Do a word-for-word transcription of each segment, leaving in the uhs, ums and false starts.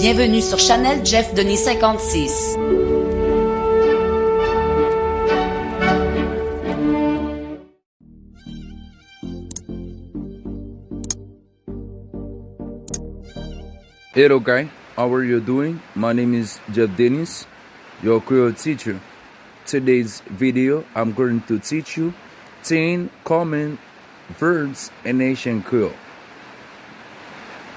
Bienvenue sur Chanel Jeff Denis cinquante-six. Hello guy, how are you doing? My name is Jeff Dennis, your Creole teacher. Today's video, I'm going to teach you ten common verbs in Haitian Creole.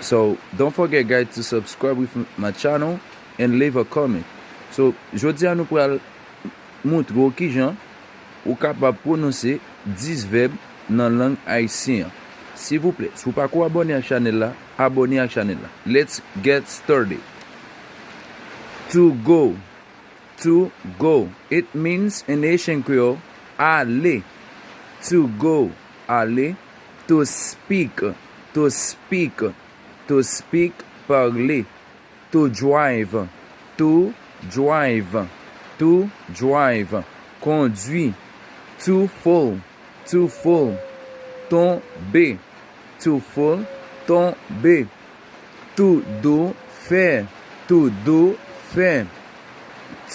So don't forget guys to subscribe with my channel and leave a comment. So jodi a nou pral montre w kijan ou kapab pwononse dis vèb nan lang ayisyen an. Silvouplè, si w pako abòne ak chanèl la, abòne ak chanèl la. Let's get started. To go. To go. It means in Haitian Creole, ale. To go, ale. To speak. To speak. To speak, pale. To drive. To drive. To drive. Kondwi. To fall. To fall. Tonbe. To fall. Tonbe. To do, fè. To do, fè.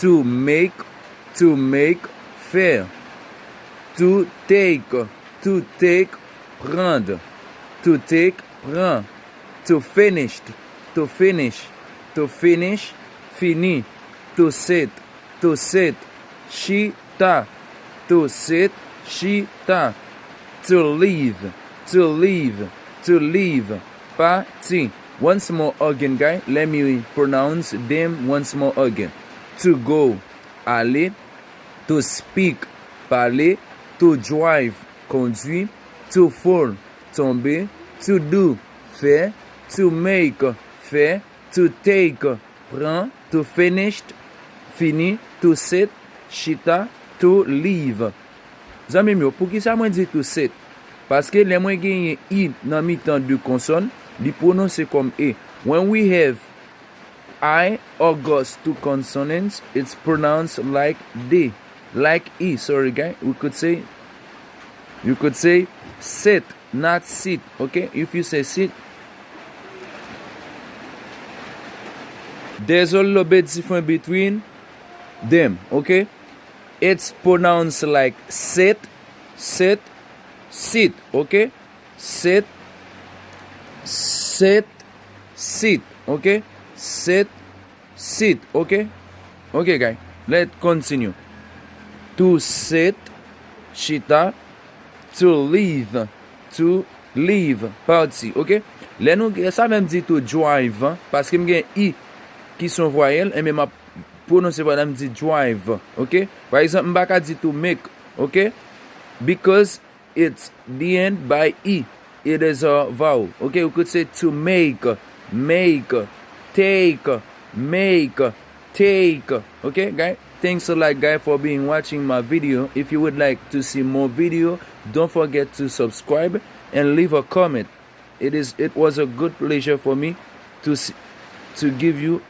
To make. To make, fè. To take. To take, pran. To take, pran. To finished. To finish. To finish, fini. To sit. To sit. Chita. To sit. Chita. To leave. To leave. To leave. Pati. Once more again, guy. Let me pronounce them once more again. To go. Ale. To speak. Pale. To drive. Kondwi. To fall. Tonbe. To do. Fè. To make. Fè. To take. Pran. To finished. Fini. To sit. Chita. To leave. Zanmi m yo, poukisa mwen di to sit? Paske lè mwen genyen i nan mitan de konsòn, li pwononse kòm e. When we have I or goes two consonants, it's pronounced like D, like E, sorry guy. We could say, you could say sit, not sit, okay? If you say sit, there's a little bit different between them, okay? It's pronounced like sit, sit, sit, okay? Sit, sit, sit, okay? Sit, sit, okay? Okay, guy, let's continue. To sit, chita. To leave, to leave, pati, okay? Lè nou, sa fè m di to drive, paske m gen i ki se yon vwayèl, enben m ap pwononse vwayèl la, m di drive, okay? Pa egzanp, m pa ka di to make, okay? Because it's the end by e, it is a vowel, okay? We could say to make, make, take, make, take, okay, guy? Thanks a lot, guy, for being watching my video. If you would like to see more video, don't forget to subscribe and leave a comment. It is, it was a good pleasure for me to see, to give you